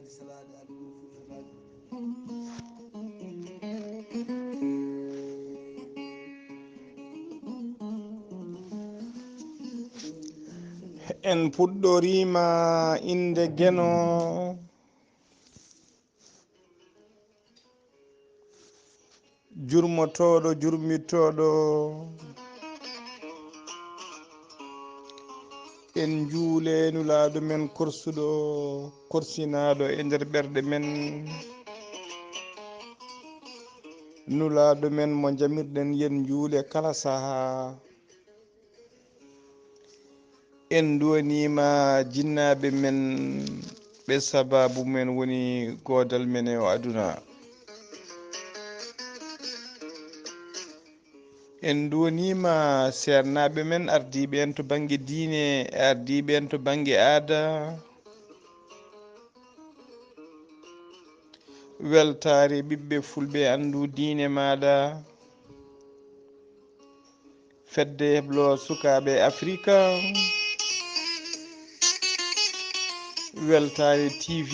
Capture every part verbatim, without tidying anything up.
En puɗɗoriima innde Geno, jurmotooɗo, jurmittooɗo. En njuule Nulaaɗo men korsuɗo, korsinaaɗo e nder ɓerɗe men. Nulaaɗo men mo njamirɗen, yen njuule kala sahaa. En nduwaniima jinnaaɓe men, ɓe sabaabu men woni goodal men e o aduna. En nduwaniima seernaaɓe men, ardiiɓe en to bannge diine e ardiiɓe en to bannge aada. Weltaare ɓiɓɓe fulɓe, anndu diine maaɗa. Fedde heblo sukaaɓe Afrika, Weltaare T V,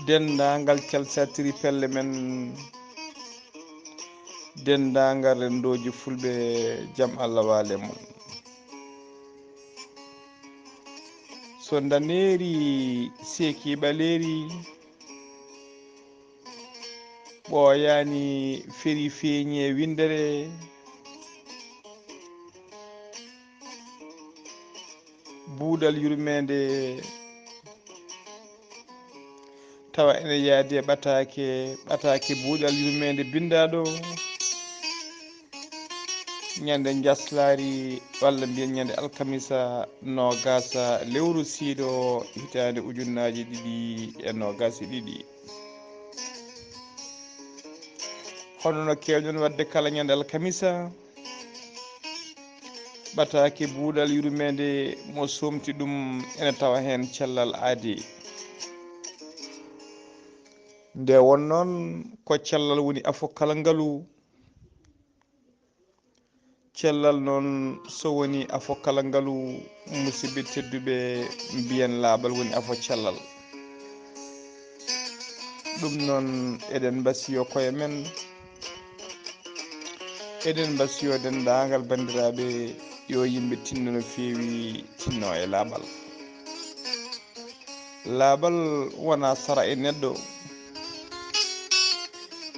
denndaangal calsatiri pelle men, denndaangal renndooji fulɓe, jam Allah waale mon. So ndaneeri seeki ɓaleeri, ɓooyaani feri feeñi e winndere, buuɗal yurmeende tawa ene yaadi e ɓataake, ɓataake buuɗal yurmeende binndaaɗo ñande njaslaari, walla mbiyen ñande alkamisa, noogaasa lewru siilo, hitaande ujunnaaji ɗiɗi e noogaas e ɗiɗi. Hono no keewɗen waɗde kala ñande alkamisa, ɓataake buuɗal yurmeende mo soomti ɗum ene tawa heen cellal aadi. Nde won noon ko cellal woni afo kala ngalu. Cellal noon so woni afo kala ngalu, musidɓe tedduɓe, mbiyen laaɓal woni afo cellal. Ɗum noon eɗen mbasiyo koye men, eɗen mbasiyo denndaangal banndiraaɓe, yo yimɓe tinno no feewi, tinno e laaɓal. Laaɓal wonaa sara e neɗɗo.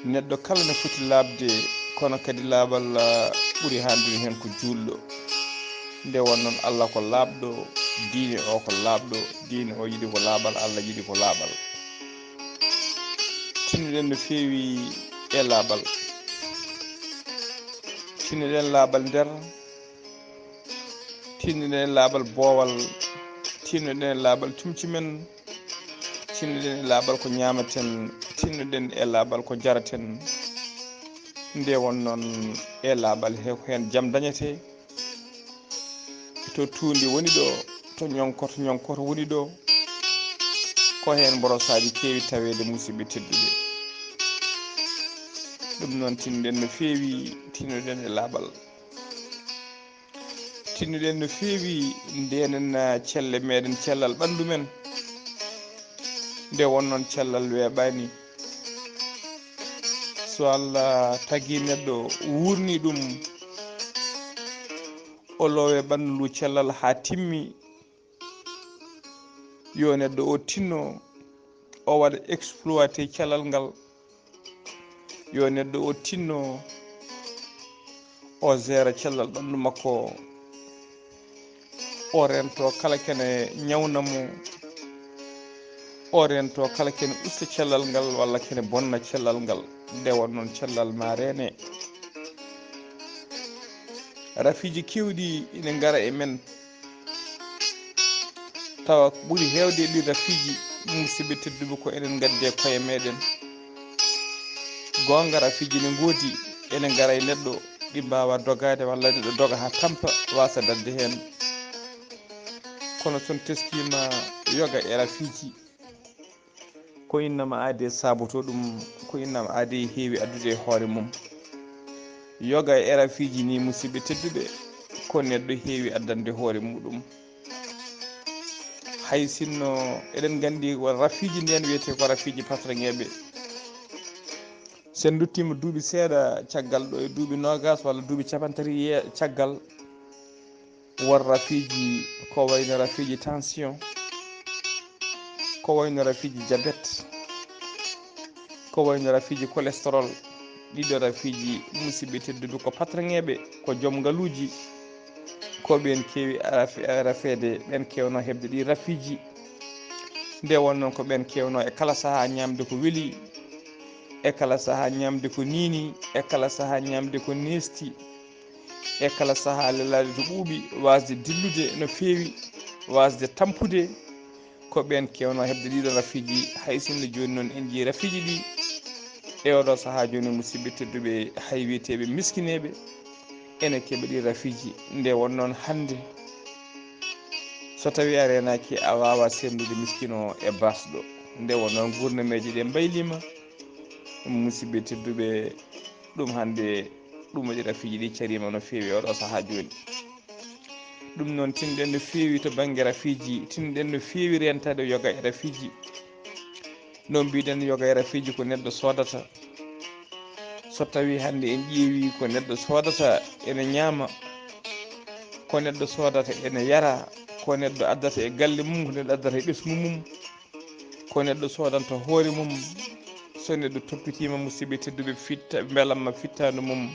Neɗɗo kala ne foti laaɓde, kono kadi laaɓal, ah, ɓuri haaldude heen ko juulɗo. Nde won noon, Allah ko laaɓɗo, diine o ko laaɓɗo, diine o yiɗi ko laaɓal, Allah yiɗi ko laaɓal. Tinnoɗen no feewi e laaɓal. Tinnoɗen laaɓal nder, tinnoɗen e laaɓal boowal, tinnoɗen e laaɓal cumci men, tinnoɗen e laaɓal ko ñaamaten, tinnoɗen e laaɓal ko njaraten. Nde won noon e laaɓal he ko heen jam dañetee, to tuundi woni ɗo, to ñonkoto ñonkoto woni ɗo, ko heen mborosaaji keewi taweede, musidɓe tedduɓe. Ɗum noon, tinnoɗen no feewi, tinnoɗen e laaɓal. Tinnoɗen no feewi, ndeenen celle meɗen, cellal ɓanndu men. Nde won noon cellal weeɓaani. So Allah tagi neɗɗo, wuurni ɗum, o loowe ɓanndu ndu cellal haa timmi, yo neɗɗo o tinno, o waɗa exploité cellal ngal. Yo neɗɗo o tinno, o seera cellal ɓanndu makko, o rento kala kene ñawna mo, o rento kala kene usta cellal ngal walla kene bonna cellal ngal. Nde won noon cellal ma reene. Rafiiji keewɗi ina ngara e men. Tawa ko ɓuri heewde e ɗi rafiiji, musidɓe tedduɓe, ko enen ngaddi e koye meɗen. Goonga, rafiiji ne ngoodi, ene ngara e neɗɗo, ɗi mbaawa dogaade, walla neɗɗo doga haa tampa, waasa dañde heen. Kono so on teskiima yoga e rafiiji, ko innama aadi e saboto ɗum, ko innama aadi e heewi addude e hoore mum. Yoga e rafiiji ni, musidɓe tedduɓe, ko neɗɗo heewi addande hoore muɗum. Hay sinno eɗen nganndi won rafiiji, ndeen wiyetee ko rafiiji patronŋeeɓe. So en nduttiima duuɓi seeɗa caggal ɗo, e duuɓi noogaas walla duuɓi capantati ye-, caggal, won rafiiji ko wayno rafiiji tension, ko wayno rafiiji jabet, ko wayno rafiiji cholestérol. Ɗiɗo rafiiji, musidɓe tedduɓe, ko patronŋeeɓe, ko joom ngaluuji, ko ɓeen keewi rafe-, rafeede, ɓeen keewno heɓde ɗi rafiiji. Nde wonnoo ko ɓeen keewno e kala sahaa ñaamde ko weli, e kala sahaa ñaamde ko niini, e kala sahaa ñaamde ko neesti, e kala sahaa lelaade to ɓuuɓi, waasde dillude no feewi, waasde tampude. Ko ɓeen keewno heɓde ɗiɗo rafiiji, hay sinno jooni noon en njiyii rafiiji ɗi. E oɗo sahaa jooni, musidɓe tedduɓe, hay wiyeteeɓe miskineeɓe ene keɓa ɗi rafiiji. Nde won noon hannde, so tawii a reenaaki, a waawaa senndude miskino e baasɗo. Nde won noon nguurnameeje ɗe mbayliima, musidɓe tedduɓe, ɗum hannde, ɗum waɗi rafiiji ɗi cariima no feewi e oɗo sahaa jooni. Ɗum noon, tinɗen no feewi to bannge rafiiji, tinɗen no feewi reentaade yoga e rafiiji. No mbiɗen, yoga e rafiiji ko neɗɗo soodata. So tawii hannde en ƴeewii ko neɗɗo soodata ene ñaama, ko neɗɗo soodata ene yara, ko neɗɗo addata e galle mum, ko neɗɗo addata e ɓesngu mum, ko neɗɗo soodanta hoore mum. So neɗɗo toppitiima, musidɓe tedduɓe, fitta-, mbelamma fittaandu mum,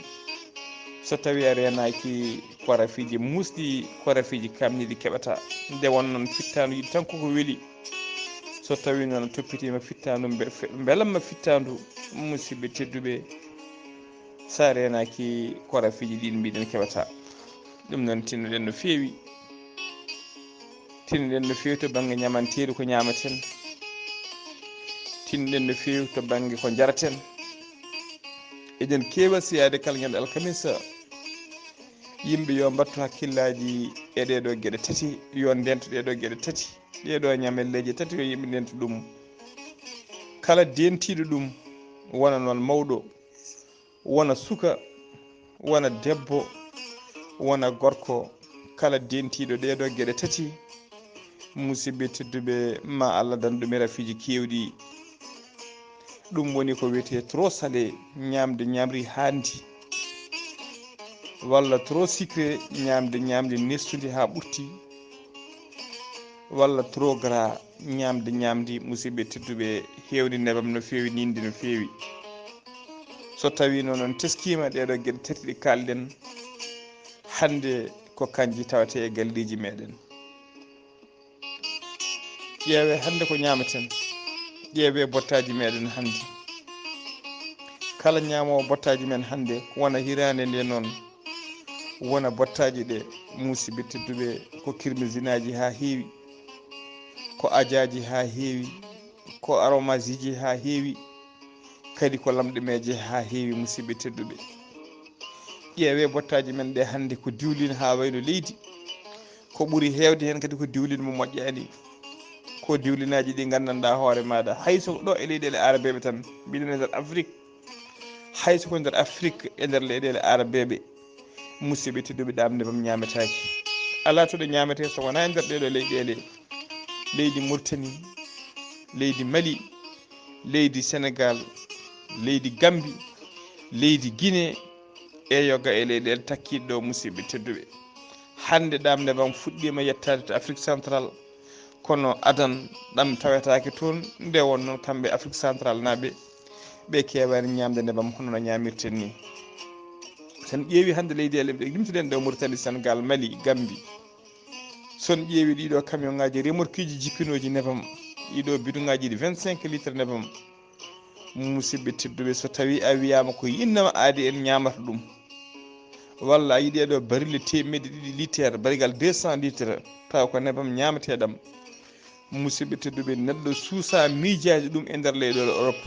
so tawii a reenaaki, ko rafiiji muusɗi, ko rafiiji kaamniiɗi keɓata. Nde won noon, fittaandu yiɗi tan koko weli. So tawii noon a toppitiima fittaandu mbe-, fe-, mbelamma fittaandu, musidɓe tedduɓe, so a reenaaki, ko rafiiji ɗiin mbiɗen keɓata. Ɗum noon, tinnoɗen no feewi. Tinnoɗen no feewi to bannge ñamanteeri, ko ñaamaten. Tinnoɗen no feewi to bannge ko njaraten. Eɗen keewa siyaade kala ñande alkamisa. Yimɓe yo mbattu hakkillaaji e ɗee ɗoo geɗe tati, yo ndento ɗee ɗoo geɗe tati. Ɗee ɗoo ñamelleeje tati yo yimɓe ndento ɗum. Kala dentiiɗo ɗum, wona noon mawɗo, wona suka, wona debbo, wona gorko, kala dentiiɗo ɗee ɗoo geɗe tati, musidɓe tedduɓe, ma Allah dan ɗum e rafiiji keewɗi. Ɗum woni ko wiyetee trop salé, ñaamde ñaamri haandi, walla trop sucré, ñaamde ñaamri nestundi haa ɓurti, walla trop gras, ñaamde ñaamri, musidɓe tedduɓe, heewde nebam no feewi, niinde no feewi. So tawii noon on teskiima ɗee ɗoo geɗe tati ɗe kaalɗen hannde, ko kanji tawetee e galleeji meɗen. Ƴeewee hannde ko ñaamaten, ƴeewee bottaaji meɗen hannde. Kala ñaamoowo bottaaji men hannde, wona hiraande nde noon, wona bottaaji ɗe, musidɓe tedduɓe, ko kirmisinaaji haa heewi, ko ajaaji haa heewi, ko aromaasiji haa heewi, kadi ko lamɗemeeje haa heewi, musidɓe tedduɓe. Ƴeewee bottaaji men ɗe hannde, ko diwlin haa wayno leydi. Ko ɓuri heewde heen kadi ko diwlin mo moƴƴaani. Ko diwlinaaji ɗi nganndanɗaa hoore maaɗa, hay so ɗo e leyɗeele arabeeɓe tan, mbiɗen e nder Afrik, hay so ko nder Afrik, e nder leyɗeele arabeeɓe, musidɓe tedduɓe, ɗam nebam ñaametaake. Alaa to ɗe ñaametee so wonaa e nder ɗee ɗoo leyɗeele, leydi Mauritanie, leydi Mali, leydi Senegaal, leydi Gambi, leydi Guinée, e yoga e leyɗeele takkiiɗe ɗo, musidɓe tedduɓe. Hannde ɗam nebam fuɗɗiima yettaade to Afrique Central, kono adan ɗam tawetaake toon. Nde wonnoo kamɓe Afrique Central naaɓe, ɓe keewaani ñaamde nebam hono no ñaamirten ni. So en ƴeewi hannde leyɗeele ɗe limtuɗen ɗe, Mauritanie, Senegaal, Mali, Gambi, so en ƴeewi ɗiɗo camion ŋaaji, remorqueji jippinooji nebam, ɗiɗo bidon ŋaaji ɗi vingt-cinq litres nebam, musidɓe tedduɓe, so tawii a wiyaama ko innama aadi en ñaamata ɗum, walla a yiɗi ɗo barille teemeɗɗe ɗiɗi litre, barigal deux cents litres, tawa ko nebam ñaameteeɗam, musidɓe tedduɓe, neɗɗo suusa miijaade ɗum e nder leyɗeele Europe.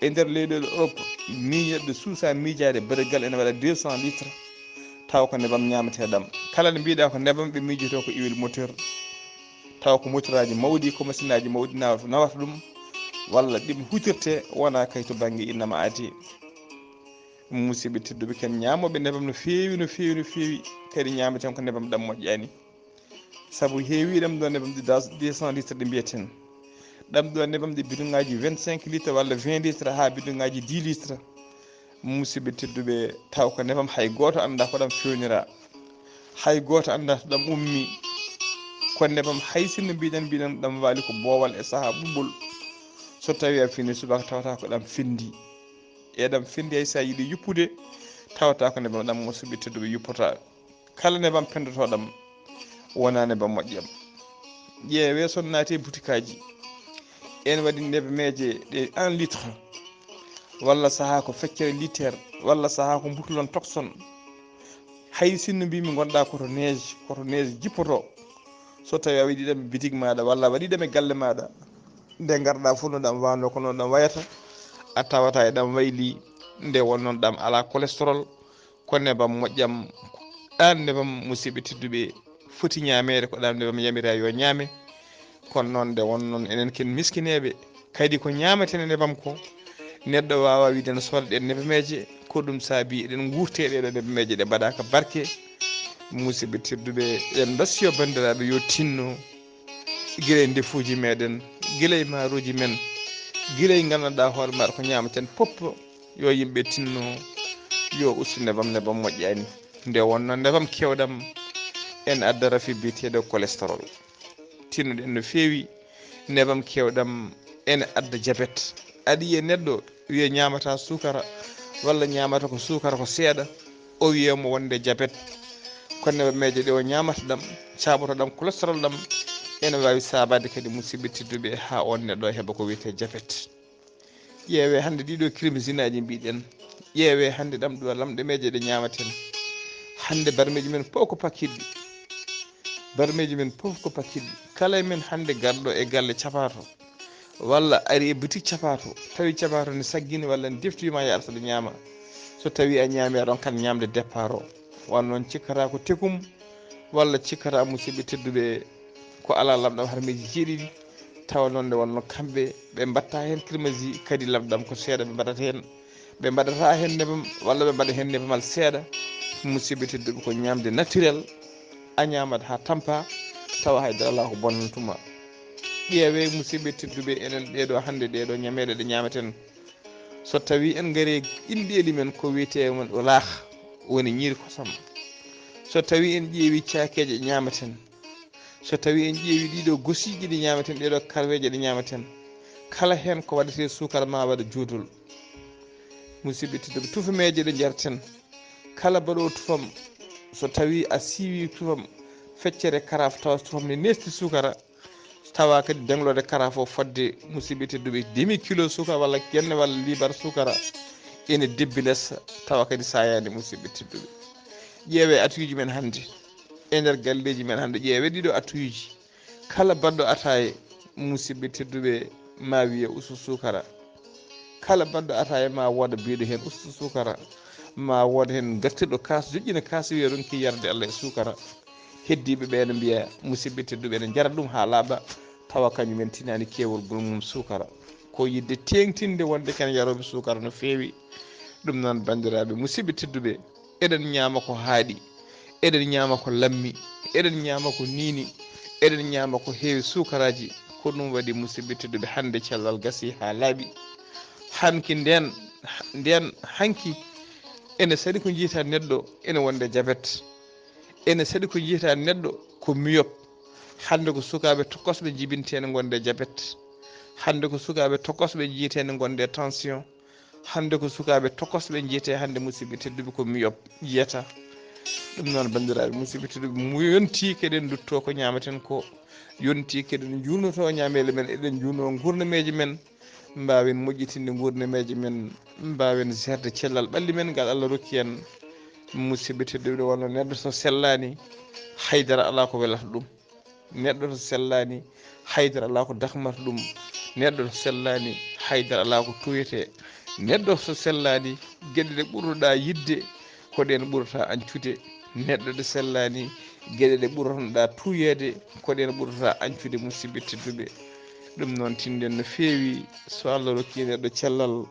E nder leyɗeele Europe, mi-, neɗɗo suusa miijaade barigal ene waɗa deux cents litres, tawa ko nebam ñaameteeɗam. Kala nde mbiɗa ko nebam, ɓe miijoto ko huile moteur, tawa ko moteuraaji mawɗi, ko masinnaaji mawɗi nawata, nawata ɗum, walla ɗum hutirte, wona kay to bannge innama aadi. Musidɓe tedduɓe, ken ñaamooɓe nebam no feewi, no feewi, no feewi, kadi ñaameten ko nebam ɗam moƴƴaani. Sabu heewi ɗam ɗo nebam ɗi deux cent litres ɗi mbiyaten. Ɗam ɗo nebam ɗi bidon ngaji vingt-cinq litres walla vingt litres haa bidon ngaji dix litres. Musidɓe tedduɓe, taw ko nebam hay gooto annda ko ɗam fewnira. Hay gooto annda to ɗam ummi. Ko nebam hay sinno mbiɗen, mbiɗen ɗam waali ko boowal e saha ɓuɓɓol. So tawi a fini subaka tawata ko ɗam findi. E ɗam findi hay sa yiɗi yuppude, tawata ko nebam ɗam musidɓe tedduɓe yuppota. Kala nebam pendotoɗam wona nebam moƴƴam. Ƴeewe son naati e butikaji. En waɗi nebameje ɗe un litre. Walla saha ko feccere litre. Walla saha ko mbutulon tokson. Hay sinno mbimi gonɗa koto neige, koto neige jippoto. So tawi a waɗi ɗam e bitig maɗa walla a waɗi ɗam e galle maɗa. Nde garɗa fof no ɗam wano ko noon ɗam wayata. A tawata e ɗam wayli nde wonnoon ɗam ala cholestérol. Ko nebam moƴƴam. Ɗan nebam musidɓe tedduɓe foti ñaameede ko ɗan nebam yamira yo ñaame. Kono noon nde won noon enen ken miskineeɓe kadi ko ñaameten e nebam ko neɗɗo wawa wiide no sooda ɗen nebameje ko ɗum saabi eɗen guurte ɗeɗo nebameje ɗe mbaɗaka barke. Musidɓe tedduɓe eɗen mbasiyo banndiraaɓe yo tinno gila e ndefuuji meɗen gila e maaruuji men gila e nganndanɗaa hoore maɗa ko ñaamaten pop. Yo yimɓe tinno yo ustu nebam nebam moƴƴani. Nde wonno nebam kewɗam en adda rafi biyeteeɗo cholestérol. Tinnuɗen no feewi nebam kewɗam ene adda jabet. Aɗa yiya neɗɗo wiya ñamata sukara walla ñamata ko sukara ko seeɗa, o wiyamo wonde jabet. Kono nebameje ɗe o ñamata ɗam caɓoto ɗam cholestérol ɗam ene wawi sabade kadi musidɓe tedduɓe ha on neɗɗo heɓa ko wiyete jabet. Ƴeewe hannde ɗiɗo kirmisinaji mbiɗen. Ƴeewe hannde ɗam ɗo lamɗe meje ɗe ñamaten. Hannde barmeji men fof ko pakkilɗi. Barmeji men fof ko pakkilɗi. Kala e men hannde garɗo e galle capato walla ari e boutique capato tawi capato ne saggini walla ne deftoyima yaɗa saɗa ñama. So tawi a ñami a ronkan ñamde départ o. Wan noon cikkata ko tekum walla cikkata musidɓe tedduɓe ko ala lamɗam harmeji jeeɗiɗi. Tawa noon nde wonno kamɓe ɓe mbatta hen kirmasi kadi lamɗam ko seeɗa ɓe mbaɗata hen. Ɓe mbaɗata hen nebam walla ɓe mbaɗa hen nebamal seeɗa. Musidɓe tedduɓe ko ñamde naturel. A ñamat ha tampa tawa haydara ala ko bonnantuma. Ƴeewe musidɓe tedduɓe enen ɗeɗo hannde ɗeɗo ñameɗe ɗe ñamaten. So tawi en gari inɗeli men ko wiyete men o laah woni ñiiri kosam. So tawi en ƴeewi cakeje ñamaten. So tawi en ƴeewi ɗiɗo gosiiji ɗi ñamaten ɗeɗo karweje ɗe ñamaten. Kala hen ko waɗete sukara ma waɗa juudol. Musidɓe tedduɓe tufameje ɗe jarten. Kala baɗo tufam so tawi a siwi tufam feccere karaf tawa tufam ne nesti sukara. Tawa kadi denglode kara fof fodde musidɓe tedduɓe demi kilo sukara walla genne walla libar sukara ene debbi lessa tawa kadi sayani musidɓe tedduɓe. Ƴeewe atuyuji men hannde e nder galleji men hannde ƴeewe ɗiɗo atuyuji. Kala baɗɗo ataye musidɓe tedduɓe ma wiye ustu sukara. Kala baɗɗo ataye ma wooda biɗo hen ustu sukara ma wooda hen gartirɗo kas joƴƴina kas wiya ronki yarde allah e sukara. Heddiɓe ɓe ne mbiya musidɓe tedduɓe ene jara ɗum ha laaɓa tawa kañum en tinani kewol gulmum sukara. Ko yidde teŋtinde wonde ken yaroɓe sukara no feewi. Ɗum noon bandiraɓe musidɓe tedduɓe, eɗen ñaama ko haaɗi, eɗen ñaama ko lammi, eɗen ñaama ko niini, eɗen ñaama ko heewi sukaraji. Ko ɗum waɗi musidɓe tedduɓe hannde cellal gasi ha laaɓi. Hanki nden nden hanki ene saɗi ko jiita neɗɗo ene wonde jabet. Ene saɗi ko jiita neɗɗo ko miyop. Hannde ko sukaaɓe tokosɓe jibinteene gonde jabet. Hannde ko sukaaɓe tokosɓe jiiteene gonde tension. Hannde ko sukaaɓe tokosɓe jiyete hannde musidɓe tedduɓe ko miyop jiyata. Ɗum noon banndiraaɓe musidɓe tedduɓe mu yonti keɗen dutto ko ñaamaten ko yonti keɗen juunoto ñaameele men eɗen juuno gurnameeji men. Mbaawen moƴƴitinde nguurnameeje men, mbaawen seerde cellal ɓalli men ngal Allah rokki en. Musidɓe tedduɓe wonno neɗɗo so sellaani haydara alaa ko welata ɗum. Neɗɗo so sellaani haydara alaa ko dakmata ɗum. Neɗɗo so sellaani haydara alaa ko tuuyete. Neɗɗo so sellaani geɗe ɗe ɓurɗoɗaa yidde ko ɗen ɓurata ancude. Neɗɗo ɗe sellaani geɗe ɗe ɓuratonoɗaa tuuyeede ko ɗen ɓurata ancude musidɓe tedduɓe. Ɗum noon tinnden no feewi so allah rokki neɗɗo cellal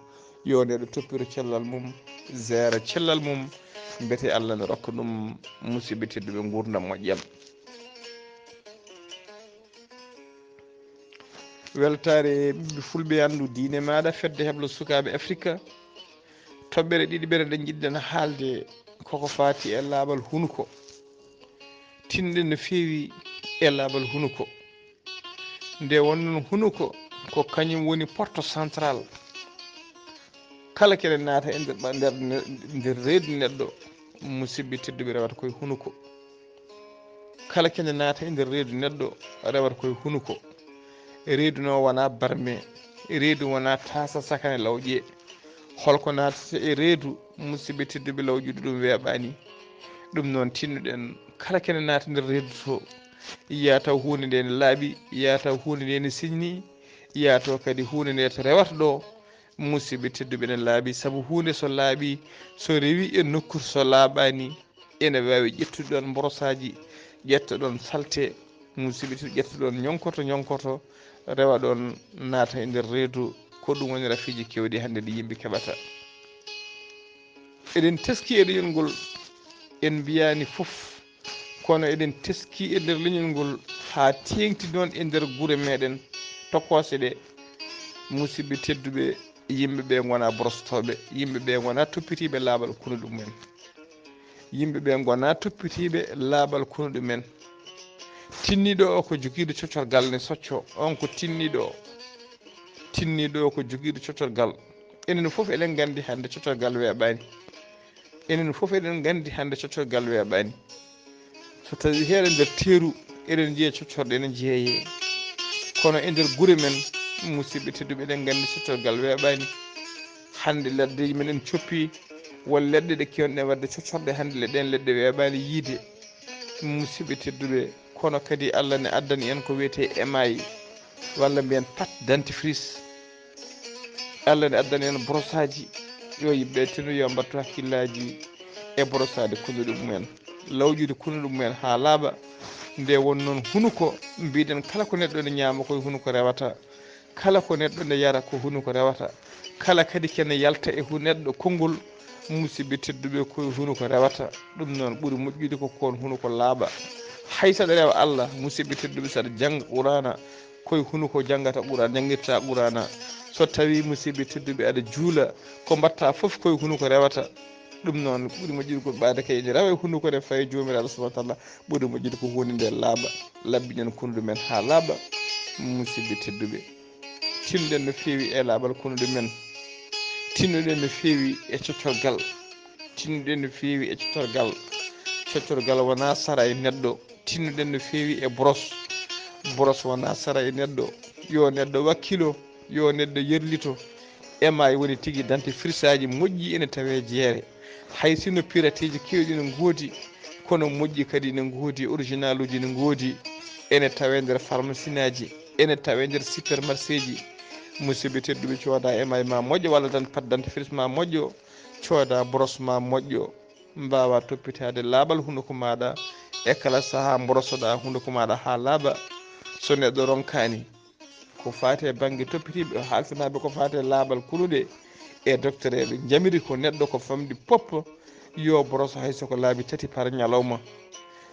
yo neɗɗo toppiro cellal mum zeera cellal mum mbete allah no rokka ɗum musidɓe tedduɓe nguurndam moƴƴam. Weltaare ɓiɓɓe fulɓe, anndu diine maaɗa, fedde heblo sukaaɓe Afrika. Toɓɓere ɗiɗiɓere nde njiɗɗen haalde koko faati e laaɓal hunuko. Tinɗen no feewi e laaɓal hunuko. Nde wonnon hunuko ko kañum woni porte central. Kala kene naata e nder ɓa-, nder ne-, nder reedu neɗɗo, musidɓe tedduɓe, rewata koye hunuko. Kala kene naata e nder reedu neɗɗo, rewata koye hunuko. Reedu noon wonaa barme, reedu wonaa taasa sakane lawƴe. Holko naatata e reedu, musidɓe tedduɓe, lawƴude ɗum weeɓaani. Ɗum noon tinnuɗen, kala kene naata nder reedu to, yiya taw huunde nde ne laaɓi, yiya taw huunde nde ne siñni, yiya taw kadi huunde nde to rewata ɗo, musidɓe tedduɓe, ne laaɓi. Sabu huunde so laaɓi, so rewi e nokku so laaɓaani, ene waawi ƴettude ɗoon mborosaaji, ƴetta ɗoon salte, musidɓe tedduɓe, ƴetta ɗoon ñonkoto, ñonkoto, rewa ɗoon, naata e nder reedu. Ko ɗum woni rafiiji keewɗi hannde ɗi yimɓe keɓata. Eɗen teski e leñol ngol, en mbiyaani fof, kono eɗen teski e nder leñol ngol haa teeŋti noon e nder gure meɗen tokoose ɗe. Musidɓe tedduɓe, yimɓe ɓe ngonaa borostooɓe, yimɓe ɓe ngonaa toppitiiɓe laaɓal kono ɗum en. Yimɓe ɓe ngonaa toppitiiɓe laaɓal kono ɗum en. Tinniiɗo o ko jogiiɗo coccorgal ne socco, on ko tinniiɗo o. Tinniiɗo o ko jogiiɗo coccorgal. Enen fof eɗen nganndi hannde coccorgal weeɓaani. Enen fof eɗen nganndi hannde coccorgal weeɓaani. So tawii heɗen nder teeru, eɗen njiya coccorɗe ene jeeyee. Kono e nder gure men, musidɓe tedduɓe, eɗen nganndi coccorgal weeɓaani. Hannde leɗɗe men en coppi, won leɗɗe ɗe keewɗen waɗde coccorɗe, hannde le-, ɗeen leɗɗe weeɓaani yiyde. Musidɓe tedduɓe, kono kadi Allah ne addani en ko wiyetee émail, walla mbiyen pâte dentifrice. Allah ne addani en borosaaji, yo yimɓe tinno yo mbattu hakkillaaji e borosaade kunnuɗe mumen, lawƴude kunnuɗe mumen haa laaɓa. Nde won noon hunuko, mbiɗen kala ko neɗɗo ne ñaama koye hunuko rewata, kala ko neɗɗo ne yara ko hunuko rewata, kala kadi kene yalta e hu-, neɗɗo konngol, musidɓe tedduɓe, koye hunuko rewata. Ɗum noon ɓuri moƴƴude ko kon hunuko laaɓa. Hay saɗa rewa Allah, musidɓe tedduɓe, saɗa jannga Quraana, koye hunuko janngata Quraana, janngirta Quraana. So tawii, musidɓe tedduɓe, aɗa juula, ko mbaɗta fof koye hunuko rewata. Ɗum noon ɓuri moƴƴude ko ɓaade kay ene rewa e hunuko ne faye Joomiraaɗo subhaanahu wa taala, ɓuri moƴƴude ko huunde nde laaɓa, laɓɓinen kunnuɗe men haa laaɓa. Musidɓe tedduɓe, tinnoɗen no feewi e laaɓal kunnuɗe men, tinnoɗen no feewi e coccorgal, tinnoɗen no feewi e coccorgal. Coccorgal wonaa sara e neɗɗo, tinnoɗen no feewi e boros. Boros wonaa sara e neɗɗo, yo neɗɗo wakkilo, yo neɗɗo yerlito. Émail woni tigi dentifrice aji moƴƴi ene tawee jeere. Hay sino pirateeji keewɗi ne ngoodi, kono moƴƴi kadi ne ngoodi, orijinaluuji ne ngoodi, ene tawee nder farmasinaaji, ene tawee nder supermarchéji. Musidɓe tedduɓe, cooda émail ma moƴƴo walla tan pâte dentifrice ma moƴƴo, cooda boros ma moƴƴo, mbaawa toppitaade laaɓal hunuko maaɗa e kala sahaa mborosoɗa hunuko maaɗa haa laaɓa. So neɗɗo ronkaani, ko faati e bannge toppitiiɓe, haalfinaaɓe ko faati e laaɓal kunuɗe e doktoreeɓe, njamiri ko neɗɗo ko famɗi pop, yo boroso hay so ko laabi tati par ñalawma,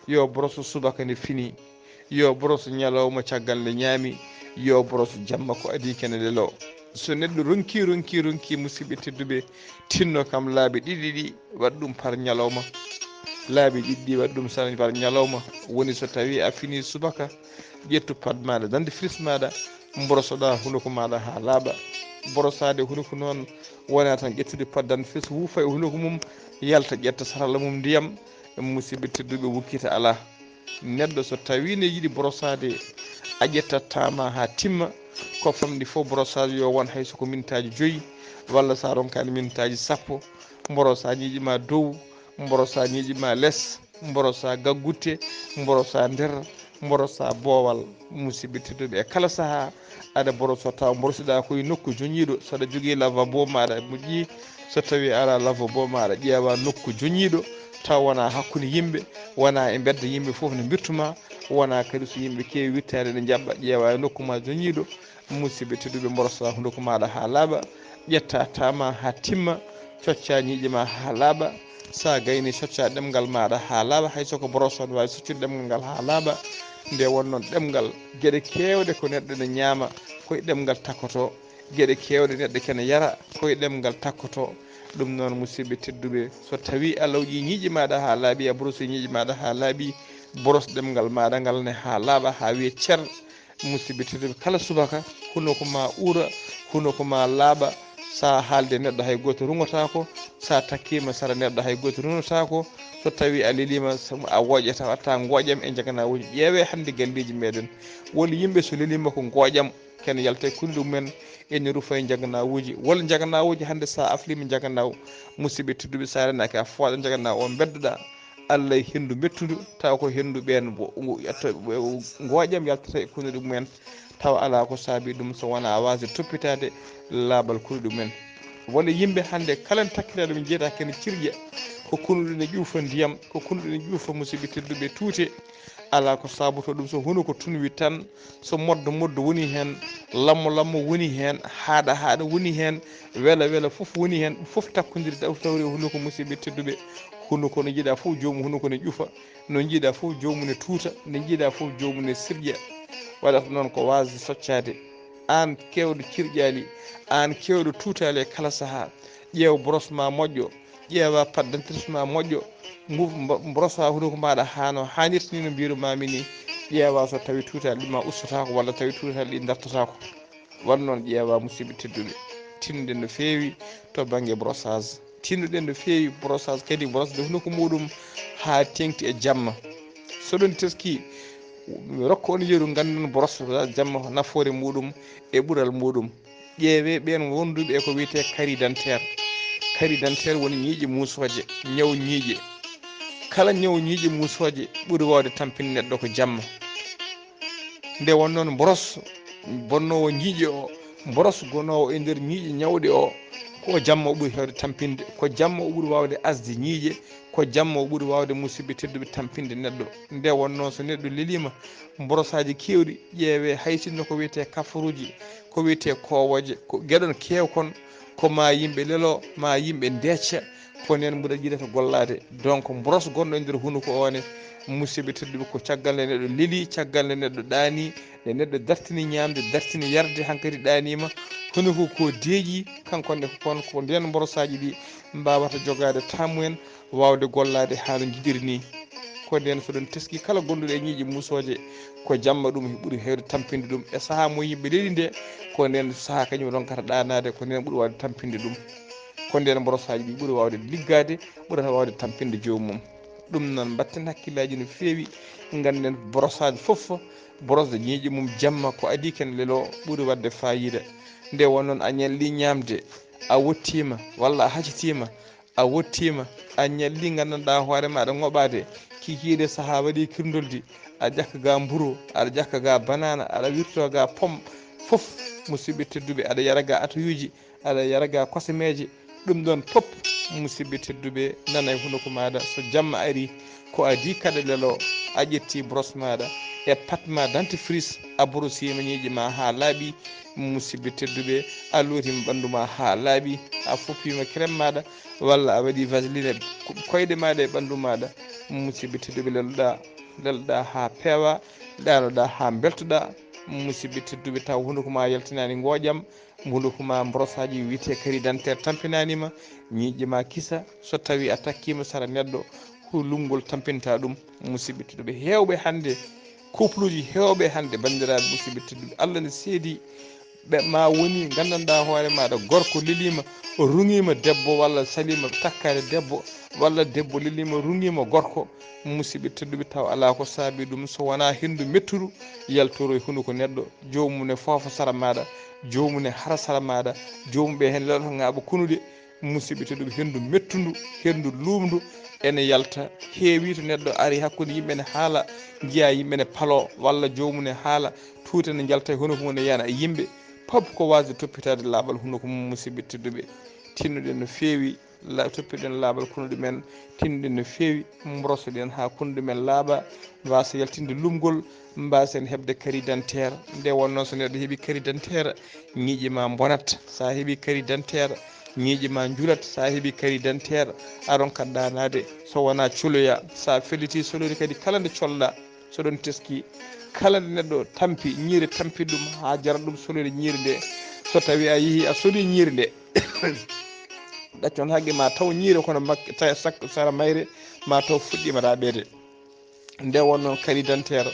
yo boroso subaka nde fini, yo boroso ñalawma caggal nde ñaami, yo boroso jamma ko adii kene lelo. So neɗɗo ronki, ronki, ronki, musidɓe tedduɓe, tinno kam laabi ɗiɗi ɗi, waɗ ɗum par ñalawma. Laabi ɗiɗi ɗi, waɗ ɗum tan par ñalawma. Woni so tawii a fini subaka, ƴettu pâte maaɗa, dentifrice maaɗa, mborosoɗa hunuko maaɗa haa laaɓa. Borosaade hunuko noon wonaa tan ƴettude pâte dentifrice, wuufa e hunuko mum, yalta ƴetta satala mum ndiyam, musidɓe tedduɓe, wukkita alaa. Neɗɗo so tawii ne yiɗi borosaade, a ƴettat temps ma haa timma, ko famɗi fof borosaade yo won hay so ko mintaaji joyi, walla so a ronkaani mintaaji sappo, mborosa ñiiƴe ma dow, mborosa ñiiƴe ma les, mborosa gaggutte, mborosa nder, mborosa boowal. Musidɓe tedduɓe, e kala sahaa aɗa boroso taw mborosoɗa ko e nokku joñiiɗo, so aɗa jogii lavabo maaɗa moƴƴi, so tawii a alaa lavabo maaɗa, ƴeewa nokku joñiiɗo taw wonaa hakkunde yimɓe, wonaa e mbedda yimɓe fof ne mbirtu ma, wonaa kadi so yimɓe keewi wittaade ne njaɓɓa, ƴeewa e nokku ma joñiiɗo. Musidɓe tedduɓe, mborosa hunuko maaɗa haa laaɓa, ƴetta temps ma haa timma, cocca ñiiƴe ma haa laaɓa. So a gayni, cocca ɗemngal maaɗa haa laaɓa, hay so ko boros, aɗa waawi soccude ɗemngal ngal haa laaɓa. Nde won noon ɗemngal, geɗe keewɗe ko neɗɗo ne ñaama, Ko e ɗemngal takkoto, geɗe keewɗe neɗɗo kene yara, ko e ɗemngal takkoto. Ɗum noon, musidɓe tedduɓe, so tawii a lawƴii ñiiƴe maaɗa haa laaɓi, a brosi ñiiƴe maaɗa haa laaɓi, boros ɗemngal maaɗa ngal ne haa laaɓa, haa wiya cer. Musidɓe tedduɓe, kala subaka, hunuko ma uura, hunuko ma laaɓa. So a haalde neɗɗo, hay gooto rungotaako. So a takkiima sara neɗɗo, hay gooto rungotaako. So tawii a leliima, so a wooƴata, watta ngooƴam e njaganawuuji. Ƴeewee hannde galleeji meɗen. Won yimɓe so leliima ko ngooƴam, kene yalta e kundu mum en, ene rufa e njaganawuuji. Won njaganawuuji hannde so a afliima njaganaw, musidɓe tedduɓe, so a renaaki a fooɗa njaganaw o mbeddoɗaa. Allah e henndu mettundu, tawa ko henndu ɓeen wo-, wo-, yetta-, wo-, ngooƴam yaltata e kunduɗe mum en, tawa alaa ko saabi ɗum so wonaa waasde toppitaade laaɓal kunduɗe mum en. Won e yimɓe hannde kala n takkira ɗum njiyata kene cirƴa, ko kunduɗe ne ƴuufa ndiyam, ko kunduɗe ne ƴuufa musidɓe tedduɓe tuute, alaa ko saabotoo ɗum so hunuko tunwi tan, so moddo moddo woni heen, lammo lammo woni heen, haaɗa haaɗa woni heen, wela wela fof woni heen, ɗum fof takkondiri taw tawri e hunuko musidɓe tedduɓe, hunuko no njiɗa fof joomum hunuko ne ƴuufa, no njiɗa fof joomum ne tuuta, nde njiɗa fof joomum ne sirƴa. Waɗata noon ko waasde soccaade, aan keewɗo cirƴaali, aan keewɗo tuutaali e kala sahaa, ƴeew boros ma moƴƴo, ƴeewa pâte dentifrice ma moƴƴo, ngu mbo-, mborosa hunuko maaɗa haa no haanirta ni no mbiirumaami ni, ƴeewa so tawi tuutaali ɗi ma ustotaako walla tawi tuutaali ɗi dartataako. Wano noon ƴeewa musidɓe tedduɓe, tinnuɗen no feewi to bannge brossage. Tinnuɗen no feewi brossage kadi, brosde hunuko muɗum haa teŋti e jamma. So ɗum teski, mi rokka on yeru nganndon brossage jamma nafoore muɗum e ɓural muɗum. Ƴeewee ɓeen wonduɓe e ko wiyetee carie dentaire. Carie dentaire woni ñiiƴe muusooje, ñaw ñiiƴe. Kala ñaw ñiiƴe muusooje ɓuri waawde tampinde neɗɗo ko jamma. Nde won noon boros bonnoowo ñiiƴe o, boros gonoowo e nder ñiiƴe ñawɗe o, ko jamma o ɓuri heewde tampinde, ko jamma o ɓuri waawde asde ñiiƴe, ko jamma o ɓuri waawde musidɓe tedduɓe tampinde neɗɗo. Nde won noon so neɗɗo leliima, borosaaji keewɗi ƴeewee, hay sinno ko wiyetee kafaruuji, ko wiyetee koowooje, ko geɗon keew kon, ko ma yimɓe lelo, ma yimɓe ndecca, ko nden mbuɗa yiɗata gollaade. Donc, boros gonɗo e nder hunuko o ne, musidɓe tedduɓe, ko caggal nde neɗɗo leli, caggal nde neɗɗo ɗaani, nde neɗɗo dartini ñaamde, dartini yarde, hankadi ɗaaniima, hunuko ko deeƴi, kanko ne kon, ko nden borosaaji ɗi mbaawata jogaade taamu en, waawde gollaade haa no njiɗiri ni. Ko nden so ɗum teski kala gonduɗo e ñiiƴe muusooje, ko jamma ɗum ɓuri heewde tampinde ɗum. E sahaa mo yimɓe leli nde, ko nden sahaa kañum ronkata ɗaanaade, ko nden ɓuri waawde tampinde ɗum. Ko nden borosaaji ɗi ɓuri waawde liggaade, ɓurata waawde tampinde joomum. Ɗum noon, mbatten hakkillaaji no feewi, ngannden borosaaji fof, borosde ñiiƴe mum jamma ko adii ken lelo ɓuri waɗde faayiida. Nde won noon a ñalli ñaamde, a wottiima walla a hacitiima, a wottiima, a ñalli nganndanɗaa hoore ma aɗa ŋoɓaade, kikiiɗe sahaa waɗi kirndoldi, a ƴakka ga mburu, aɗa ƴakka ga banaana, aɗa wirto ga pom, fof, musidɓe tedduɓe, aɗa yara ga atayuuji, aɗa yara ga kosemeeje, ɗum ɗoon fof, musidɓe tedduɓe, nana e hunuko maaɗa, so jamma ari, ko adii kaɗa lelo, a ƴetti boros maaɗa, e pat ma dentifrice, a borosiima ñiiƴe ma haa laaɓi, musidɓe tedduɓe, a lootiima ɓanndu ma haa laaɓi, a foppiima crème maaɗa, walla a waɗi vaseline e koyɗe maaɗa e ɓanndu maaɗa, musidɓe tedduɓe, leloɗaa, leloɗaa haa peewa, ɗaanoɗaa haa mbeltoɗaa, musidɓe tedduɓe, taw hunuko ma yaltinaani ngooƴam, hunuko ma borosaaji wiyetee carie dentaire tampinaani ma, ñiiƴe ma kisa, so tawii a takkiima sara neɗɗo, ko lumngol tampinta ɗum, musidɓe tedduɓe. Heewɓe hannde, couple uji heewɓe hannde, banndiraaɓe musidɓe tedduɓe, Allah ne seedi ɓe ma woni nganndanɗaa hoore maaɗa, gorko leliima, ruŋiima debbo walla saliima takkaade debbo, walla debbo leliima, ruŋiima gorko, musidɓe tedduɓe, taw alaa ko saabi ɗum so wonaa henndu mettudu yaltoro e hunuko neɗɗo, joomum ne foofa sara maaɗa, joomum ne hara sara maaɗa, joomum ɓe heen leloto ŋaaɓa kunuɗe, musidɓe tedduɓe, henndu mettundu, henndu luumndu ene yalta, heewi to neɗɗo ari hakkunde yimɓe ne haala, njiya yimɓe ne palo, walla joomum ne haala, tuute ne njalta e hunuko mum ne yana e yimɓe, pop ko waasde toppitaade laaɓal hunuko mum, musidɓe tedduɓe. Tinnuɗen no feewi, la-, toppitoɗen laaɓal kunuɗe men, tinnuɗen no feewi, mborosoɗen haa kunuɗe men laaɓa, mbasa yaltinde lumngol, mbasen heɓde carie dentaire. Nde won noon so neɗɗo heɓi carie dentaire, ñiiƴe ma mbonat. So a heɓi carie dentaire, ñiiƴe ma njulat. So a heɓi carie dentaire, a ronkat ɗaanaade so wonaa coloya. So a felliti colorie kadi, kala nde colɗa, So ɗon teski, kala nde neɗɗo tampi ñiiri, tampi ɗum haa jara ɗum, soloyde ñiiri nde. So tawi a yehi a soli ñiiri nde, ɗaccon haqqe ma taw ñiiri kono mak-, ta-, sak-, sara mayre ma taw fuɗɗiima raɓeede. Nde won noon carte d'identité,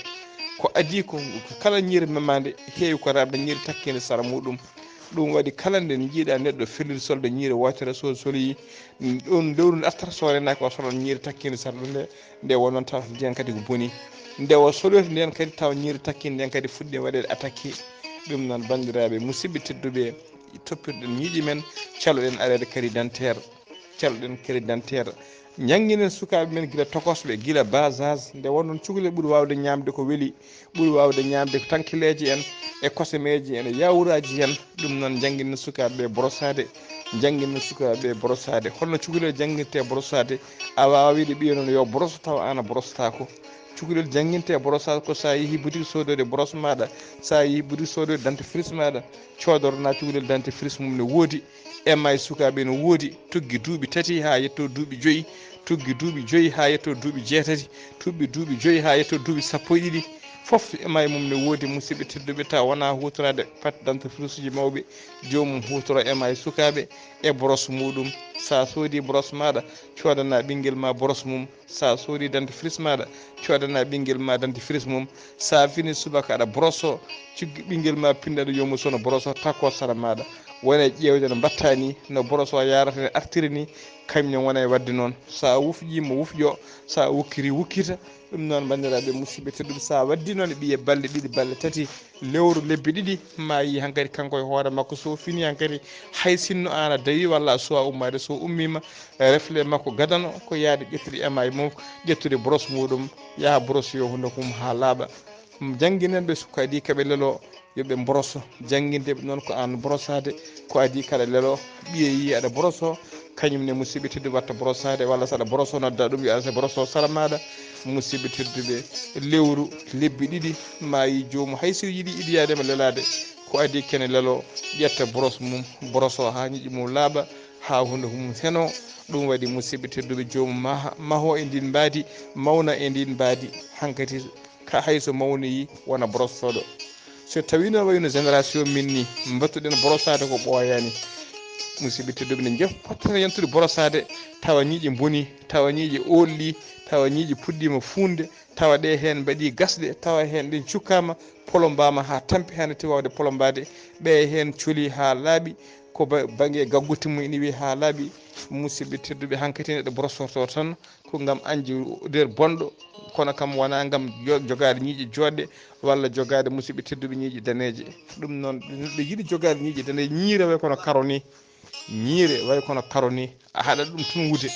ko adii ko, ko kala ñiiri memaande heewi ko raɓde ñiiri takkiinde sara muɗum. Ɗum waɗi kala nde njiiɗa neɗɗo felliti solde ñiiri wootere, so soli ɗum lewru ndu artata, so reenaaki o solan ñiiri takkiinde sara ɗum nde. Nde won noon taw ndiyan kadi ko boni. Nde o soloyta ndiyan kadi taw ñiiri takkiinde ndiyan kadi fuɗɗi waɗeede attaqué. Ɗum noon, banndiraaɓe, musidɓe tedduɓe, toppirɗen ñiiƴe men, caloɗen areede carte d'identité. Caloɗen carte d'identité. Njannginen sukaaɓe men gila tokosɓe, gila bas âge. Nde won noon cukalel ɓuri waawde ñaamde ko weli, ɓuri waawde ñaamde ko tankileeje en, e kosemeeje en, e yawuraaji en. Ɗum noon, njannginen sukaaɓe ɓe borosaade. Njannginen sukaaɓe ɓe borosaade. Holno cukalel janngirte borosaade? A waawaa wiide ɓiya noon yo boroso tawa aan a borosotaako. Cukalel jannginte e borosal ko so a yehi boutique soodoyde boros maaɗa, so a yehi boutique soodoyde dentifrice maaɗa, coodorna cukalel dentifrice mum ne woodi, ema e sukaaɓe ne woodi, tuggi duuɓi tati haa yetto duuɓi joyi, tuggi duuɓi joyi haa yetto duuɓi jeetati, tuggi duuɓi joyi haa yetto duuɓi sappo e ɗiɗi, fof ema e mum ne woodi, musidɓe tedduɓe, tawa wonaa huutoraade pat dentifrice uji mawɓe, joomum huutoro ema e sukaaɓe e boros muɗum. So a soodi boros maaɗa, coodana ɓinngel ma boros mum. So a soodi dentifrice maaɗa, coodana ɓinngel ma dentifrice mum. So a fini subaka aɗa boroso, ciggi ɓinngel ma pinndaaɗo yoomu so no boroso, takko sara maaɗa. Wona e ƴeewde no mbaɗta ni, no boroso yarata ni, artiri ni, kañum ne wona e waɗde noon. So a wufƴii mo wufƴo, so a wukkiri wukkita. Ɗum noon, banndiraaɓe musidɓe tedduɓe, so a waɗdii noon e ɓiye balɗe ɗiɗi, balɗe tati, lewru, lebbi ɗiɗi, ma yii hankadi kanko e hoore makko, so fini hankadi, hay sinno aan a dawi walla a suwaa ummaade, so ummiima, refle makko gadano ko yaade ƴettude ema e mum, ƴettude boros muɗum, yaha boros yo hunduko mum haa laaɓa. Jannginen ɓe suka adii kaɓe lelo, yo ɓe boroso. Jannginde ɓe noon ko aan borosaade, ko adii kaɗa lelo, ɓiye yii aɗa boroso, kañum ne musidɓe tedduɓe watta borosaade, walla so aɗa boroso nodda ɗum yo aɗa boroso sara maaɗa. Musidɓe tedduɓe, lewru, lebbi ɗiɗi, ma yii joomum hay so yiɗi idiyaade ma lelaade, ko adii kene lelo, ƴetta boros mum, boroso haa ñiiƴe mum laaɓa, haa hunduko mum seno. Ɗum waɗi musidɓe tedduɓe, joomum maha, maho e ndin mbaadi, mawna e ndin mbaadi, hankadi ka hay so mawnoyi wona borosooɗo. So tawii noon wayi no génération min ni, mbattuɗen borosaade ko ɓooyaani. Musidɓe tedduɓe, ne jef pottata yantude borosaade, tawa ñiiƴe mboni, tawa ñiiƴe oolɗi, tawa ñiiƴe puɗɗiima fuunde, tawa ɗe heen mbaɗii gasɗe, tawa heen ɗe cukkaama, polombaama haa tampi, hannde ti waawde polombaade. Ɓe heen coli haa laaɓi, ko ba-, bannge gaggutti mum ina wiyi haa laaɓi. Musidɓe tedduɓe, hankadi neɗɗo borosorto tan ko ngam añde nder bonɗo, kono kam wonaa ngam jo-, jogaade ñiiƴe jooɗɗe walla jogaade, musidɓe tedduɓe, ñiiƴe daneeje. Ɗum noon, neɗɗo yiɗi jogaade ñiiƴe daneeje, ñiire way kono karo ni, ñiire way kono karo ni, a haɗat ɗum tun wude,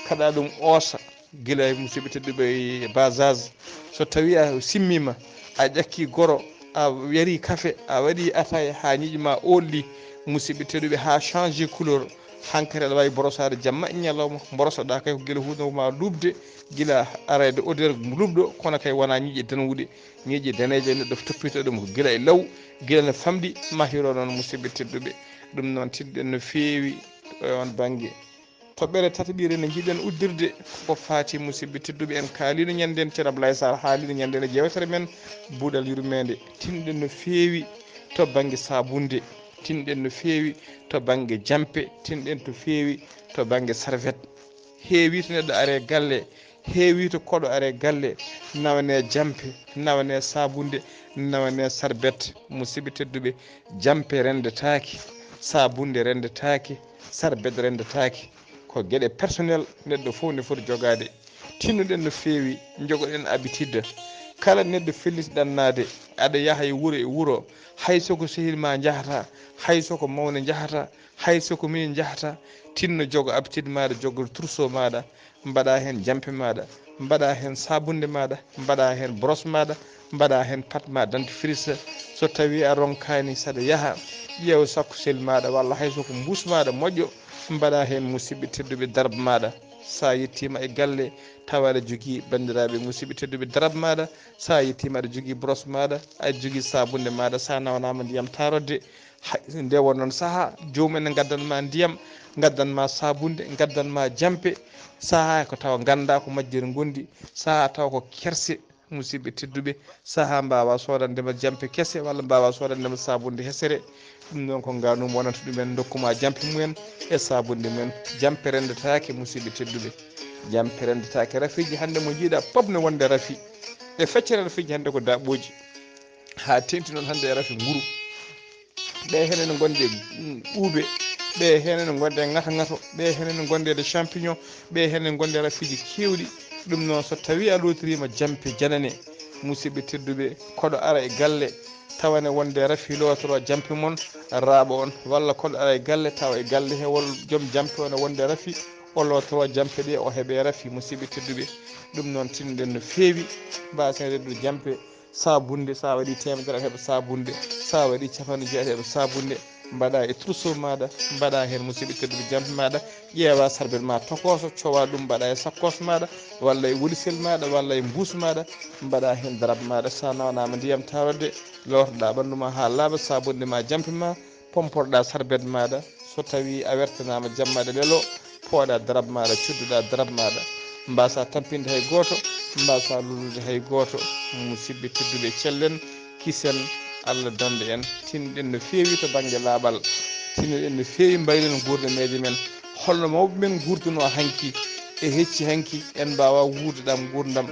kaɗa ɗum oosa, gila e musidɓe tedduɓe e bas âge. So tawi a simmiima, a ƴakki goro, a yari kafe, a waɗi ataya haa ñiiƴe ma oolɗi, musidɓe tedduɓe, haa change couleur, hankadi aɗa waawi borosaade jamma e ñalawma, borosoɗa kay ko gila huunde ma luuɓde, gila arayde odeur luuɓɗo, kono kay wonaa ñiiƴe danwuɗe, ñiiƴe daneeje neɗɗo toppito ɗum ko gila e law, gila no famɗi, mahiro noon, musidɓe tedduɓe. Ɗum noon, tinɗen no feewi e on bannge. Toɓɓere tataɓire nde njiɗen uddirde ko faati, musidɓe tedduɓe, en kaaliino ñannden, Ceerno Ablaye Sarr haaliino ñannden e jeewtere men Buuɗal Yurmeende. Tinɗen no feewi to bannge saabunde, tinɗen no feewi to bannge jampe, tinɗen to feewi to bannge serviette. Heewi to neɗɗo are galle, heewi to koɗo are galle, nawane jampe, nawane saabunde, nawane serviette. Musidɓe tedduɓe, jampe renndetaake, saabunde renndetaake, serviette renndetaake. Ko geɗe personnel neɗɗo fof ne foti jogaade. Tinnoɗen no feewi, njogoɗen habitude. Kala neɗɗo felliti ɗannaade, aɗa yaha e wuro e wuro, hay so ko sehil ma njahata, hay so ko mawne njahata, hay so ko minen njahata, tinno jogo habitude maaɗa, jogo trousseau maaɗa, mbaɗa heen jampe maaɗa, mbaɗa heen saabunde maaɗa, mbaɗa heen brosse maaɗa, mbaɗa heen pâte ma dentifrice. So tawii a ronkaani, saɗa yaha, ƴeew sakkosel maaɗa walla hay so ko mbuus maaɗa moƴƴo, mbaɗa heen, musidɓe tedduɓe, darbe maaɗa. So a yettiima e galle, tawa aɗa jogii, banndiraaɓe musidɓe tedduɓe, darbe maaɗa. So a yettiima, aɗa jogii brosse maaɗa, aɗa jogii saabunde maaɗa. So a nawanaama ndiyam taarodde, hay, nde won noon sahaa, joomum en ne ngaddan ma ndiyam, ngaddan ma saabunde, ngaddan ma jampe. Sahaa ko tawa nganndaa ko majjere ngondi, sahaa tawa ko kerse, Musidɓe tedduɓe, saha mbawa sodandema jampe kese walla mbawa sodandema sabunde hesere. Ɗum noon ko nganum wonanta ɗumen, dokkuma jampe mumen e sabunde mumen. Jampe rendetake, musidɓe tedduɓe, jampe rendetake. Rafiji hannde mo jiiɗa pop ne wonde rafi. E feccere rafiji hannde ko daɓɓoji, ha tenti noon hannde e rafi nguru. Ɓe hene no gonde ɓuuɓe, ɓe hene no gonde ŋata ŋato, ɓe hene no gonde de champignon, ɓe hene no gonde rafiji kewɗi. Ɗum noon, so tawi a lotirima jampe janane, musidɓe tedduɓe, koɗo ara e galle tawane wonde rafi lotoro jampe mon, raaɓa on, walla koɗo ara e galle tawa e galle he wol joom jampe one wonde rafi, o lotoro jampe ɗe, o heɓe rafi, musidɓe tedduɓe. Ɗum noon, tinnoɗen no feewi, mbasen rendude jampe. Sabunde, sa waɗi temedere aɗa heɓa sabunde, sa waɗi capanɗe joyi aɗa heɓa sabunde. Mbaɗa e trousseau maɗa, mbaɗa hen, musidɓe tedduɓe, jampe maɗa. Ƴeewa sarbet ma tokoso, cowa ɗum, mbaɗa e sakkos maɗa, walla e wolisel maɗa, walla e mbuus maɗa, mbaɗa hen darab maɗa. Sa nawanama ndiyam tawrede, lortoɗa ɓandu ma ha laaɓa, sabunde ma, jampe ma, pomporɗa sarbet maɗa. So tawi a wertanama jammaɗe lelo, pooɗa darab maɗa, cudduɗa darab maɗa. Mbasa tampinde hay goto, mbasa lulude hay goto. Musidɓe tedduɓe, cellen, kisen, Allah dande en. Tinɗen no feewi to banggue laaɓal, tinɗen no feewi mbaylen gurdameji men. Holno mawɓe men gurduno hanki, e hecci hanki en mbawa wuurde ɗam gurdam?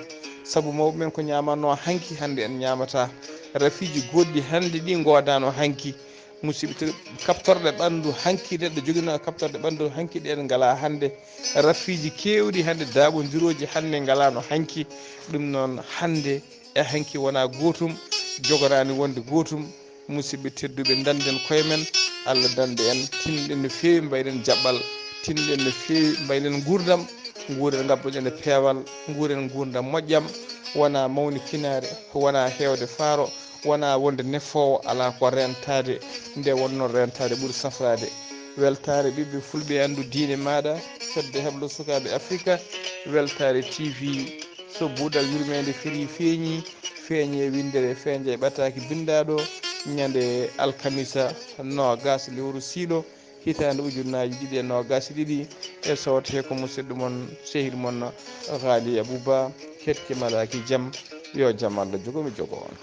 Saabu mawɓe men ko ñamanno hanki, hande en ñamata. Rafiji goɗɗi hande ɗi godano hanki. Musidɓe tedduɓe, kaptorɗe ɓandu hanki, neɗɗo jogino kaptorɗe ɓandu hanki, ɗen ngala hande. Rafiji kewɗi hande, daɓodiroji hande ngalano hanki. Ɗum noon, hande e hanki wona gotum, joganani wonde gotum. Musidɓe tedduɓe, danden koye men, Allah dande en, tinɗen no feewi, mbayɗen jaɓɓal, tinɗen no feewi, mbayɗen gurdam, nguren, ngabboɗen e peewal, nguren gurdam moƴƴam, wona mawni kinare, wona hewde faaro, wona wonde nefoowo, ala ko rentade, nde wonno rentade ɓuri safrade. Weltare ɓiɓɓe fulɓe, andu diine maɗa, fedde heblo sukaɓe Afrika, Weltare T V. So buuɗal yurmede firi feeñi, feeñe windere, feeñe ɓataki bindaɗo, ñande alkamisa, nogas lewru siilo, hitande ujunnaji ɗiɗi e nogas e ɗiɗi. E sawte he ko musidɗo mon, sehil mon, Ghali Abouba, heɗke malaki jam, yo jam Allah jogo mi jogo on.